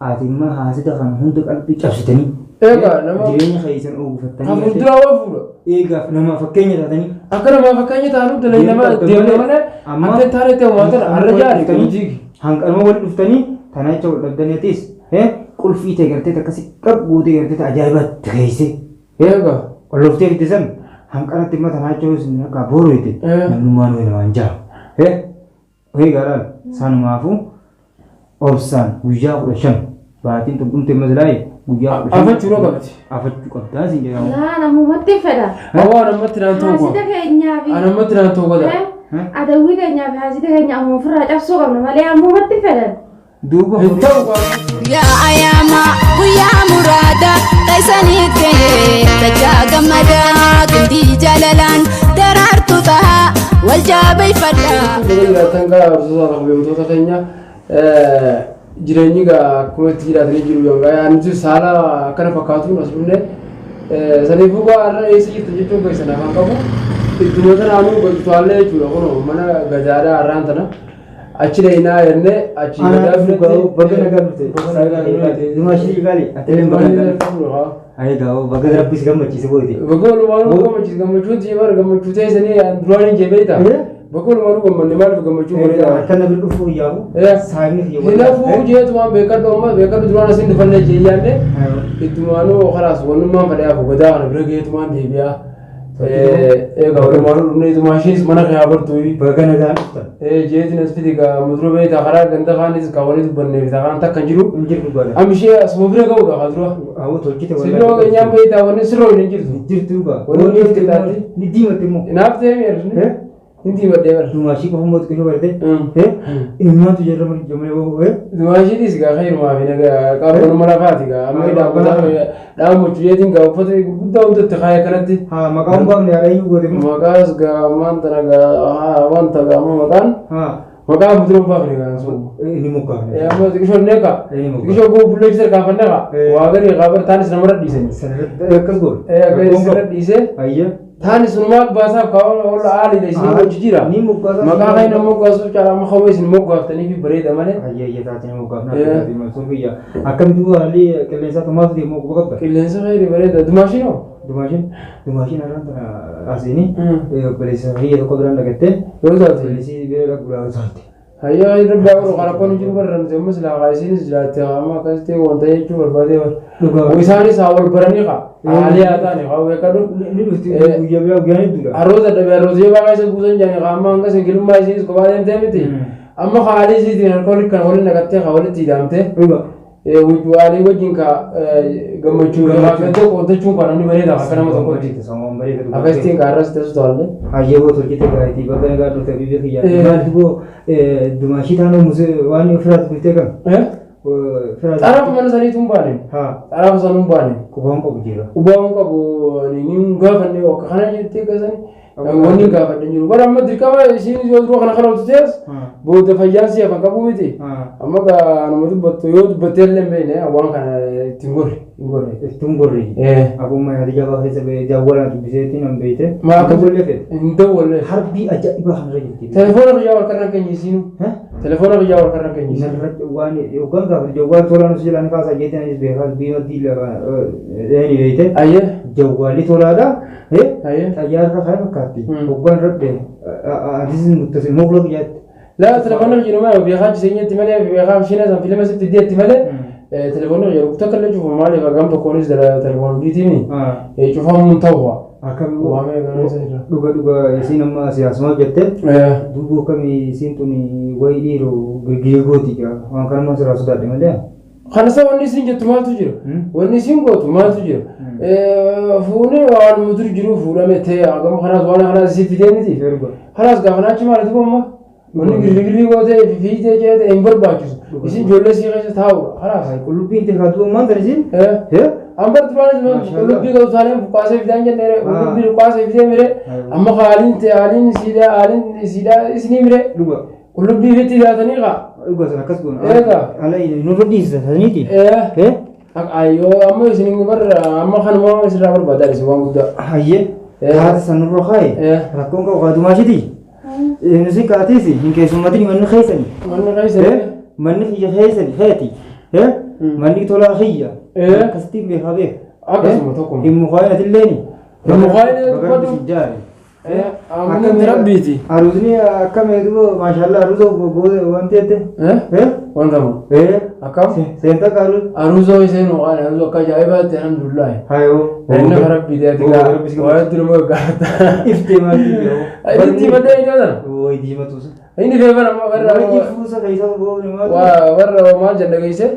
Ati immoo haasida kana hunda qalbii cabsitanii. Egaa nama Jireenya keessan oogufattanii. kan fuulduraa waa fuudha. Eegaaf nama fakkeenya taatanii. Akka namaa fakkeenya taanu dalai nama deemna malee Amma- akka hin taane ta'e waan tana har'a jaari dhuftanii- hojii. Hanqanuma wal dhuftanii tana jecha wal dhabdaniitis qulfii ta'e gartee akkasii qab gootee gartee ajaa'ibaatti keesse. Egaa. Qolloftee fidde san hanqanatti immoo tanaa jecha isin harkaa booroo jette namnummaan wayii namaan jaa. Egaa sanumaafuu obsaan guyyaa 15 baatiin tun dhumte masilaayi guyyaa 15. Afachuu noo qabdi. Afachuu qabdaa siin jedhamu. Laa namumatti fedha. Hawaa namatti naan ta'u Haasida keenyaa fi Anamatti naan ta'u godha. Adawwii keenyaa fi haasida keenya ammuma ofirraa cabsuu qabna malee ammumatti fedhan. Duuba Hin ta'u gaa. Guyyaa ayyaama guyyaa muraada taysanii ta'e dachaa gammadaa gindii jaalalaan daraartu taha wal jaabeeffadha. Baga jiraattan gaa horsiisaa kabajamtoota keenya jireenyi gaa akkuma itti jiraatanii jiru gaa nuti saala akkana fakkaatuun as dhufne saniifuu gaa har'a eessa jirtu jechuun keessan afaan qabu idduma tanaanuu gadi jechuudha kunoo mana gadaadhaa har'aan tana achi dhayinaa jennee achi gadaa Ana baga nagaa dhufte. Dumaashii gaali atileen baga nagaa dhufte. Ayi gaa baga rabbis gammachiise booyte. Bakka walumaanuu gammachiis gammachuun tiimar gammachuu teessanii duraan hin jebeeyta. Bakka walumaanuu gammanne maaliif gammachuu bareedaa. Akka namni dhufu yaafu. Saayinni fi Hinafuu jeetumaan beekadhu amma beekadhu duraan asiin dhufannee jeeyyaanne ittumaanuu kalaas wannummaan fedhe hafu gadaa kana bira geetumaan deebi'aa. Egaa walumaanuu dhufnee itumaa ishees mana kee haa bartu. Baga nagaan dhuftan. Jeetiin as fidi gaa mudura beektaa karaa ganda kaanis kaawwanii dubbanneef takaan takka hin jiru. Hin jirtu baga. Amma ishee asuma bira ga'uudha haa dura. Hawwa tolchite Si bira geenyaan beektaa wanni sirroo hin jirtu. Jirtu baga. Wanni jirtu taate. Ni diimatti immoo. Naaf ta'e mi'eerri. Hin diimadhee bara. Dumaashii qofa mootu qishoo barate. Ilmaantu jarra malee jamlee boo. Dumaashiinis gaa khayrumaa fi nagaa qaabbanuma lafaati gaa amma dhaabbataa dhaammachuu jeetiin gaa uffata gurguddaa hundatti kaaya kanatti. Haa maqaan baafne haadha iyyuu goote immoo. Maqaas gaa ammaan tana gaa wanta gaa amma maqaan Haa maqaa muduroon baafne gaa sun. inni moggaafne. Amma xiqishoon neeqa xiqishoo guu bullee tarkaanfanne gaa waa gadi gaa taanis namarra dhiisanii. Sanarratti akkas goone. Akka sirra dhiisee Ayya. taanis sunumaa baasaaf kaawwan ol aaliidha isin hojii jira. Ni moggaasa. Maqaa kan nama moggaasuuf caalaa amma hawwa isin moggaaftanii fi bareeda malee. Ayya ayya taatee moggaafna. Mansuur kiyya. Akkamitti haalli qilleensaa tumaatu deemu quba qabda. Qilleensa khayri bareeda. Dumaashinoo? Dumaashin dumaashin har'aan tana asiini obboleessa kiyya tokko biraan dhagattee Yoo taate. obboleessi bira dhaquudhaan taate. Hayyaa khayri rabbi haa godhu karaa kun jiru barra nuti amma silaa haa isinis jiraatte amma akkas ta'e wanta jechuu barbaadee bara. Dhugaa. Isaanis haa wal baranii haa. Haalii haa taane haa beekadhu. Ni dhufti guyyaa biraa guyyaan hedduudha. Harroota dhabe harroota jabaa keessa buusan jedhanii haa amma hanga singilummaa isinis kophaa deemtee miti. Amma haalii isiitiin harka walitti kan waliin naqattee haa walitti hidhamtee. Dhugaa. Haalii wajjin ka gammachuu gadda qoodachuun kan namni bareeda akka nama tokkotti. Samuun bareeda dhugaa. Akkasitiin kaarras teessu taalle. Hayyee boo tolchite gaariitii bakka nagaa dhufte biyya kiyyaa. Maaltu boo dumaashii taanoo musee waan ofirraa dubbistee kan. Xarafa mana saniitu hin baane. Haa Xarafa sanuu hin baane. qubaan qabu jira. Qubaan qabu ni hin gaafanne akka kana jettee gasani wanni hin gaafadhe jiru. Bara amma dirqama isiin yoo dura kana kana hojjetes booda fayyaan si hafan qabu miti. Amma gaa nama dubbattu yoo dubbattee illee hin beekne waan kana ittiin gorre hin gorre. Ittiin gorre. Abummaa yaada jabaa keessa ba'ee jawwalaan dubbiseetti nan beekte. Maa akka gollee fedhe. Hin dawwalle. Harbii ajaa'ibaa kanarra jirti. Telefoona kiyyaa wal karra keenya isiinu. Telefoona kiyyaa wal karra keenya isiinu. Narra waan yookaan gaafa jawwaal tolaan osoo jalaan kaasaa jeetiin anis beekaa biima diila eeni beekte. Ayyee. Jawwaalli tolaadha. Ayyee. Xayyaarra kana fakkaatti. Hoggaan rabbe atis muttasil muqlaq jetti. Laa telefoona kiyya nama beekaa jiseenyatti malee beekaa isheen san filima sitti deetti malee telefoona kiyya rukkuta akka illee cufu maaliif hagam tokkoonis telefoona biitiini cufamuun ta'u Akkami Waamee gara isa jira. dhuga dhuga isiin amma siyaasuma hojjette duuba akkamii isiin tun wayi dhiiru girgirgooti jira waan kanuma sirraa sodaadhe malee. Kana isa wanni isin jettu maaltu jira? Wanni isin gootu maaltu jira? Fuunee waan mudur jiru fuudhame ta'e hagam kanaas waan kanaas isin fidee miti. Kanaas gaafa naachi maal duuba amma? Wanni girgirrii gootee fiitee jeete hin barbaachisu. Isin ijoollee sii keessa taa'uudha. Kanaas. Qullubbiin ta'e duuba maal ta'e isiin? Amma duraanis qullubbii qabu saaleen buqqaasee fidaan jennee qullubbii buqqaasee fidee mire amma haaliin ta'e haaliin isiidhaa haaliin isiidhaa isinii mire Dhuga. qullubbii fitti daatanii kaa. Dhuga sana akkas goona. Eega. Ala nurra dhiisisa saniiti. Ayyoo amma isin barra amma kanuma isirraa barbaadaa isin waan guddaa. Hayyee. Haati sanurra kaaye. Rakkoon qabu kaatumaa ishiiti. Nusi kaatiisi hin keessummatin manni keessani. Manni keessani. Manni kiyya keessani keeti. Manni tolaa kiyya. Eh. Akkasitti beekaa beeka. Akkasuma tokkuma. Hin mukaa'in atilleeni. Hin mukaa'in Baga dubbadhu. si jaare. Amanni rabbiiti. Aruusni akkam eeduba maashaallah aruusa wanti jette. Eh? Eh? Wanta moo? Eh? Akkam? Seenta akka aruusa. Aruusoo isheen waan aruusoo akka ajaa'ibaatti alhamdulillah. Hayoo. Inni rabbiiti ati Booda rabbi si gaa waa hedduu nama gaafata. Iftee maalti beeku. Inni diimadee inni sana. Wayi diimatuusa. Inni feefan amma warra Wayi fuusa keessa boobni maatu. warra maal jedha geesse.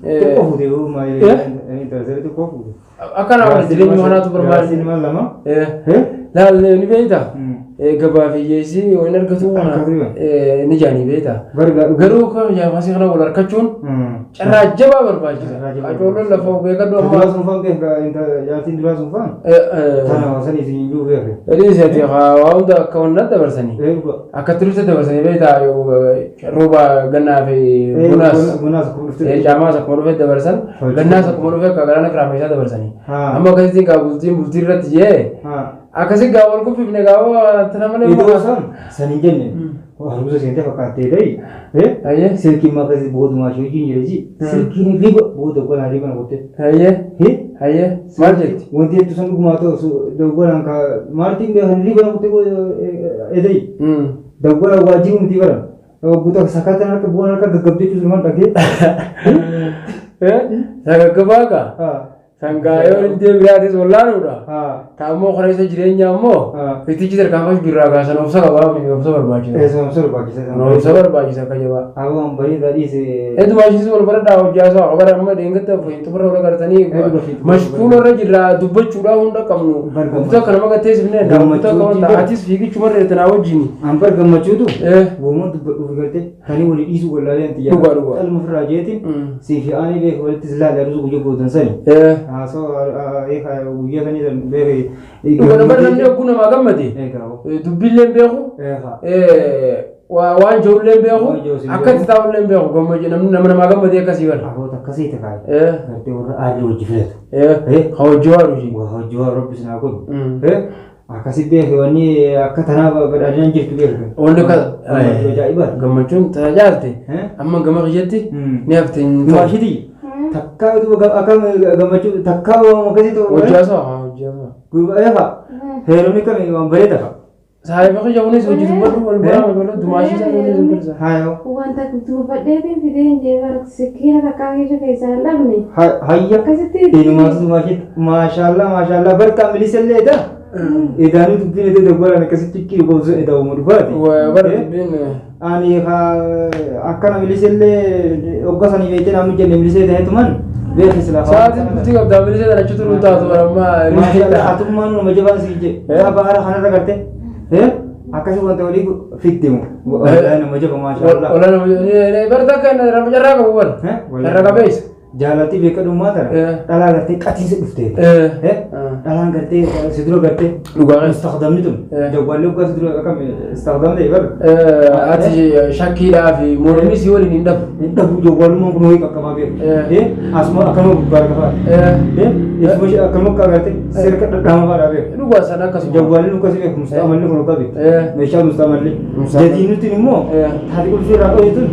Xiqqoo fuute boobu maayee. Eh? Inni xiqqoo fuute. Akkana wal jireenya manaatu Jaarsi barbaade. ilmaan lama. Eh. Eh? Laal ni beekta. Gabaa fi hiyyeessi waan argatu Argatu. ni jaanii beekta. Barga Garuu kan jaafasii kana wal harkachuun carraa jabaa barbaachisa. Carraa jabaa. Qacoolloon lafa beekadhu Duraa amma. sun faan beeka jaartiin duraa sun faan. Tana wasan isin iyyuu beeka. Dhiisi ati waa hunda akka wanna dabarsanii. Eeguba. Akka turiste dabarsanii beektaa rooba gannaa fi bonaas. Bonaas akkuma dhufte. Caamaas akkuma dhufe dabarsan. Gannaas akkuma dhufe akka galaana kiraameessaa dabarsanii. Amma akkasitti gaa bultiin bultii irratti jee akkasi gaa wal kuffifne gaa tana malee. Iddoo san san hin jenne. Haruusa seentee fakkaattee ta'e. Ayyee. Silkiin maakasii boodumaa ishee wajjin jira ji. Silkiin riba booda golaan riba na kutte. Ayyee. Ayyee. Maal jetti? Wanti hedduu san dhugumaa ta'u dawwalaan ka maaltiin beekan riba na kutte edayi. Dawwala waajibu miti bara. Guutuu sakaataan harka bu'aan harka gaggabdee jechuun maal dhagee. Sagaggabaa gaa. Sangaa yoo inni deebi'aatis wallaanuudha. Taammoo karaa jireenyaa immoo fitichi tarkaanfachuu birraa kaasan obsa qabaa obsa barbaachisa. Eessuma barbaachisa. Obsa barbaachisa akka jabaa. Aboo bareedaa dhiise. Hedduu baay'isuu wal baradhaa hojjaa isaa qabara amma deengatti xumura wal agartanii mashkuula irra jirra dubbachuudhaa hunda qabnu. Guutuu akka nama gatteessifne guutuu akka wanta atis fiigichuma irra tanaa wajjini. An bar gammachuutu wooma dubbadhuuf gartee kanii walii dhiisuu wallaalee anti Dhugaa dhugaa. Qalma ofirraa jeetiin siif aanee beeku walitti silaa jaalusu guyyaa gootan sani. Haasoo guyyaa sanii san beeku. Dhugaa nama namni hogguu namaa gammade dubbiillee hin beeku. Waan jirullee hin beeku akka itti taa'ullee hin beeku gammachuu namni nama namaa gammadee akkasii bara. Aboota akkasii ta'e gartee warra aadii hojii filatu. Ka hojii waa hojii. Waa hojii waa rabbi sinaa godhu. Akkasi beeku wanni akka tanaa badhaadhinaan jirtu beeku. Wanni akka Gammachuu ajaa'ibaati. Gammachuun tajaajilte amma gama kiyyatti ni hafte hin ta'u. Maashiti takkaa akka gammachuu takkaa waan akkasii ta'u. Hojii haasawaa hojii haasawaa. Eefa heerumni kami waan bareeda fa'a. Saayiba kiyya kunis hojii dubbadhu wal biraa wal biraa dumaashii isaa kunis dubbisa. Haayoo. Wanta dubbadheetiin fideen jee bara sikkiina takkaa keessa keessaa hin dhabne. Hayya. Akkasitti Eenyumaatu dumaashiti maashaallah maashaallah barka milisallee edaa. Edaanuu dubbiin edee doggolaan akkasitti ciqqii gosa edaa uuma dhufaati. Bara dubbiin. Ani akkana milisallee hogga sanii beektee namni jenne milisee ta'etuman beekee silaa. Sa'aatiin bultii qabdaa milisee sana achi turuu taatu barammaa. Maashaallah atummaan nama jabaan sii jee. Baara kanarra gartee. Akkasii wanta walii fitte mu. Walaa nama jaba maashaallah. Walaa nama jaba. Bara takka nama carraa qabu bara. Carraa qabeessa. Jaalaltii beekadhummaa tana dhalaa gartee qatiinsa dhuftee. Dhalaan gartee si dura gartee. Dhugaa Istakhdamni tun. Jawwaallee hoggaa si dura akkam istakhdamne bara. Ati shakkiidhaa fi mormii si waliin hin dhabu. Hin dhabu jawwaalummaan kun ho'i qaqqabaa beeku. Asuma akkanuma gubbaarra kafaa. Isuma ishee akkanuma akka gartee sirka dhadhaama fa'aadhaa beeku. Dhugaa sana akkasuma. Jawwaalli akkasii beeku mustaamalli kun hoggaa beeku. Meeshaa mustaamalli. Jadiin nuti immoo taati qulfii irraa dho'e tun.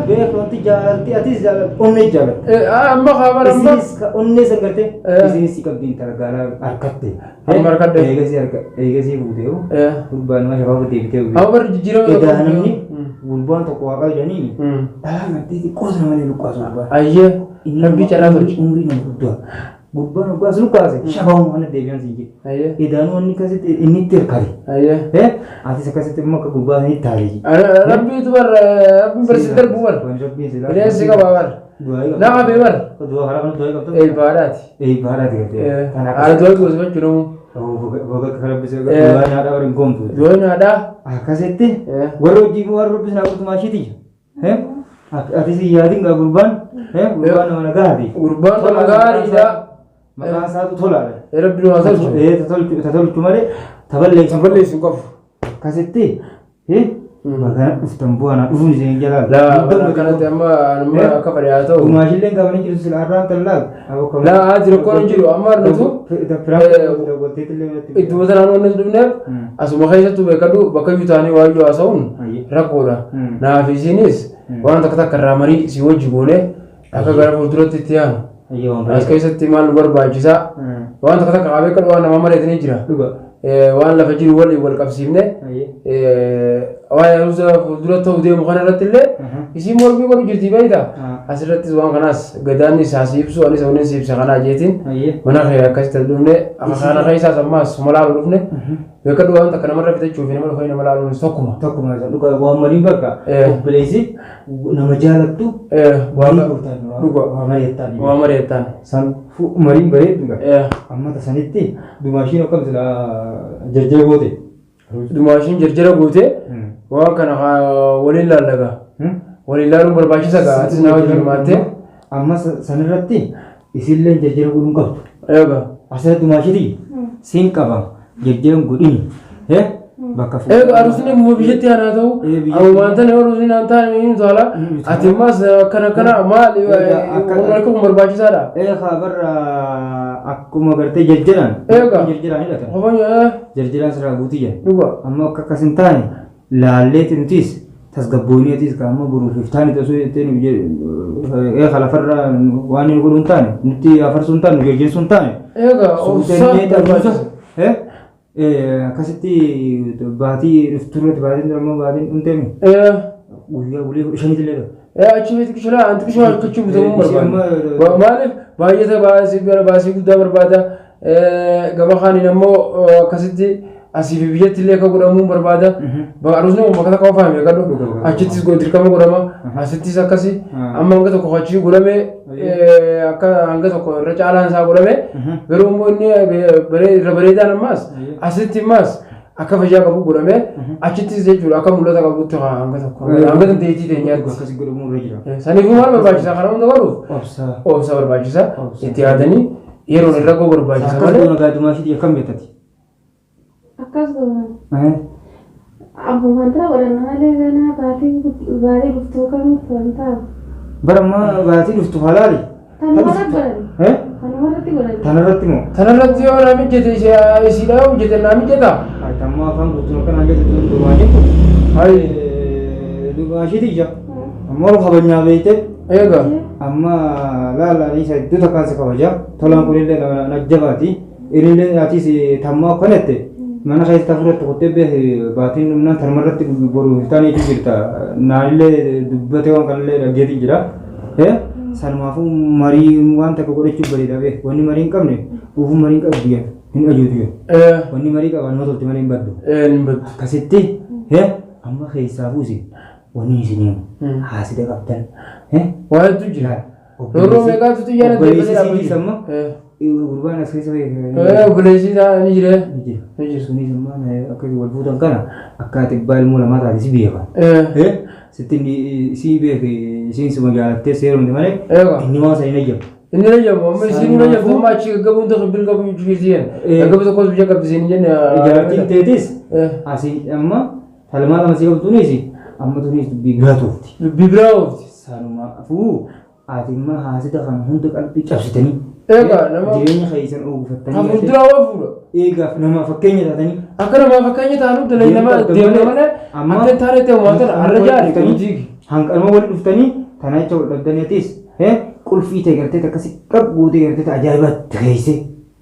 Beeku wanti jaalalti atis jaalalti onnee jaalalti. Amma kaabara amma. Isinis onnee san gartee isinis si qabdi intala gaalaa harkatte. Amma harkadde. Eegasii harka eegasii fuutee gurbaan nama shabaaba deebitee. Amma barri jijjiirama tokko. Edaa namni gurbaan tokko waaqa jedhanii dhalaa gartee xiqqoo sana malee luqqaasu gurbaan. Ayyee rabbii carraa tolche. Umrii nama guddaa. Gurbaan hoggaas luqqaase shabaabuma kana deebi'an siin jedhe. Edaanuu wanni akkasitti inni itti hirkate. Atis akkasitti immoo akka gurbaa sanitti taate. Rabbiitu bar rabbiin barsiis darbu bar. Bineensi qabaa bar. Na qabee bar. Du'a karaa kana du'a qabdu. Eebbaadhaati. Eebbaadhaati gartee. Haala du'a goosifachuu namu. Boga akka rabbisee du'a nyaadhaa warri hin goomtu. Du'a nyaadhaa. Akkasitti warra hojii warra rabbisee naa guutumaa ishiiti. Atis hin yaadin gaa gurbaan gurbaan nama nagaati. Gurbaan nama gaariidha. Maqaan isaatu tolaadha. Rabbi nu haa tolchu. Tatolchu malee taballeessu. Taballeessu qabu. Akkasitti Magana dhuftan bu'aana dhufuun isin jalaa. Laa akkanatti amma amma akka fedhe haa ta'u. Gumaashillee qabanii jiru sila har'aan tallaa. Laa ati rakkoon hin jiru amma nutu ittuma sanaan waan nuti dhufneef asuma keessattuu beekadhu bakka iyyuu taanee waa iyyuu haasa'uun rakkoodha. Naaf isinis waan takka takka irraa marii si wajji goonee Akka gara fuulduratti itti yaanu. As keessatti maal nu barbaachisaa? Waan takka takka qabee kan waan nama mari'atanii jira. Waan lafa jiru waliin wal qabsiifne waan aruuza fuuldura ta'u deemu kana irratti illee isiin mormii godhu jirti beektaa? Asirrattis waan kanaas gadaan isaa si ibsu anis waliin si ibsa kanaa jeetiin mana kee akkasitti as dhufne akka kana keessaas ammaas suma laalu dhufne beekadhu waan takka namarra bitachuu fi nama dhufanii nama laaluunis tokkuma. Tokkuma isa dhugaa waan mariin bakka obboleessi nama jaalattu Waaqa dhuga waa mari'attaan. Waa mari'attaan. San mariin bareedduudha. Amma tasanitti dumaashiin akkam sila jarjara goote. Dumaashiin jarjara goote waan kana waliin laallaga. Waliin laaluun barbaachisa gaa atis naa wajjin hirmaattee. Amma sanirratti isillee jarjara godhuun qabdu. Eega. Asirratti dumaashitii siin qaba jarjara godhini. Bakka fuudhanii. Eega arusni immoo biyyatti aanaa ta'u ammumaan tana yoo arusni naan taane ni tola. Ati immaas akkana akkana maal humna kun barbaachisaadha. Eega barra akkuma gartee jarjaraan. Eega. Jarjaraan hidhatan. Qofan Jarjaraan sirraa guutii jira. Dhuga. Amma akka akkas hin taane laalleeti nutis tasgabbooniitis ka amma boruuf iftaani osoo jettee nu eega lafarra waan inni godhu hin taane nutti afarsuu hin taane nu jarjarsuu hin taane. Eega obsaa barbaachisa. Akkasitti baatii dhuftu irratti baatiin dura immoo baatiin dhumteemi. Guyyaa bulii 15 illee ta'u. Achi beektu kishilaa anti kishilaa akkachuu bitamuu barbaada. Maaliif baay'ata baasii baasii guddaa barbaada. Gama kaaniin ammoo akkasitti asii fi biyyatti illee akka godhamuu barbaada. Arusni bakka takka qofaa hin beekadhu. Achittis dirqama godhama. Asittis akkasi. Amma hanga tokko achii godhamee akka hanga tokko irra caalaan isaa godhame. Garuu immoo inni irra bareedaan ammaas asitti ammaas akka fayyaa qabu godhame achittis jechuudha akka mul'ata qabutti hanga tokko hanga dandeettii teenyaatti. Akkasi godhamuu irra jira. Saniifuu maal barbaachisa kana hunda godhuuf? Obsa. Obsa barbaachisa. Itti yaadanii yeroon irra ga'uu barbaachisa Akkas malee. goona gaadumaa ishii akkam beektati? Akkas goona. Abbuma dura godhanna malee ganaa baatii baatii dhuftuu kamitti waan ta'u. Bara ammaa baatii dhuftu halaali. Tanumarratti godhan. Tanumarratti godhan. Tanarratti moo? Tanarratti yoo naa mijjate isiidha yoo mijjate naa mijjata. Tammaa afaan guutuun akkanaan jettu tun dumaashiin kun. Hayi. Dumaashiiti ija. Amma ol kabajnaa beekte. Eega. Amma laala isa iddoo takkaan si kabaja. Tolaan kunillee nama jabaati. Inillee atis tammaa akkanette mana keessa fudhattu kuttee beek baatiin dhumnaan tanumarratti boru iftaan jechuu jirta. Naanillee dubbatee waan kanallee dhaggeetii jira. Sanumaafuu marii waan takka godhachuuf bareeda beek. Wanni marii hin qabne dhuufuu marii hin qabdu biyya hin ajuutu yoo. Wanni marii qaban nama tolti malee hin baddu. Hin baddu. Akkasitti amma keessaa buusi wanni isin haasida qabdan. Waa hedduu jira. Roorroo meeqaatu xiyyaara Obboleessi deemanii siitiis amma gurbaan as keessa Obboleessi isaa ni jira. Ni jira. Sunis immoo akka wal fuutan kana akka ati abbaa ilmoo lamaa taate si beeka. Sitti si beeke isiin suma jaalattee seerumte malee inni waan sana hin ayyamu. Inni na jedhamu amma isiin na jedhamu amma achi gaggabuun tokko bil qabu jirti jenna. Gaggabu tokkos biyya qabdi isiin jenne. Jaartiin teetis asii amma talmaa lama si qabduunis amma tunis dubbii biraa toofti. Dubbii biraa oofti. Sanumaafuu ati immoo haasida kana hunda qalbii cabsitanii. Egaa nama jireenya keessan oogufattanii. Kan fuulduraa waa fuudha. Eegaaf nama fakkeenya taatanii. Akka namaa fakkeenya taanu dalai nama deemna malee akka hin taane ta'u waan tana har'a jaari kun jiigi. Hanqanuma wal dhuftanii tana jecha wal dhabdaniitis qulfii ta'e gartee akkasi qab guutee gartee ajaa'ibaatti keesse.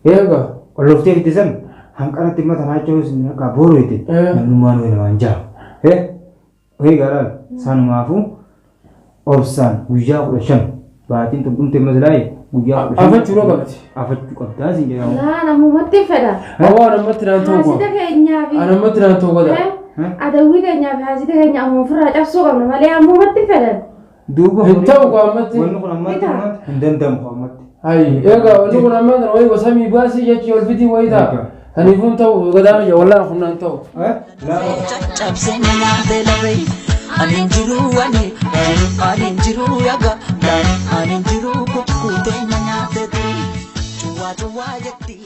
Eegaa. Olloftee fitte san hanqanatti immoo tana jecha isin harkaa booroo jette namnummaan wayii namaan jaa. Eegaa sanumaafuu obsaan guyyaa 15 baatiin tun dhumte masilaayi guyyaa 15. Afachuu qabdi. Afachuu qabdaa siin jedhamu. Laa namumatti fedha. Hawaa namatti naan ta'u Haasida keenyaa fi. Anamatti naan ta'u godha. Adawwii keenyaa fi haasida keenya ammuma ofirraa cabsuu qabna malee ammumatti fedhan. Duuba Hin ta'u koo ammatti. Wanni kun ammatti hin danda'amu koo ammatti. Hayi egaa wanni kun ammaa kana wayii gosa baasii jechi ol fidii wayii ta'a. Saniifuu hin ta'u gadaama jira wallaan kun naan ta'u. Caccabsee nyaatee lafee ani hin jiru ani ani hin jiru yaga ani hin jiru kukkuutee na nyaatee cuwwaa cuwwaa jetti.